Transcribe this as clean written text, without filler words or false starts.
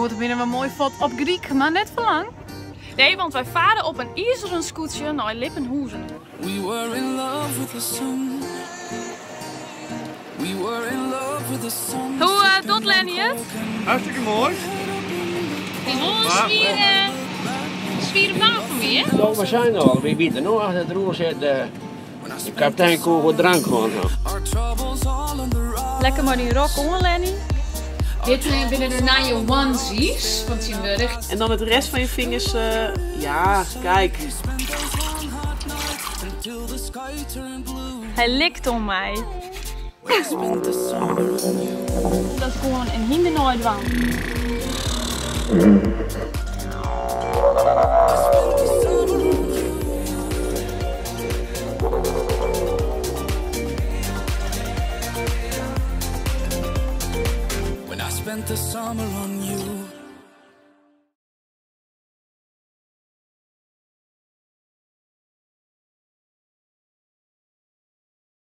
Hjoed binne we moai fuort op Gryk, mar net foar lang. Nee, want wy farre op in izeren skûtsje nei Lippenhuzen. We were in love with the sun. We were in love with the sun. Hoe eh, docht Lenny it? Hartstikke moai. Het is wol in swiere, swiere baan foar my, hè? No, we zijn al. Wie weet er nou achter het roer zit. De kapitein kon goed drank gehad hebben. Our troubles all on the rise. Lekker mei dyn rok oan, Lenny. Dit binne de nije onesies fan tsjintwurdich. En dan met de rest van je vingers, ja, kijk. Until the sky turned blue. Hy likt oan my. We spent the summer on you. Dat is gewoan in hynder neidwaan. When I spent the summer on you.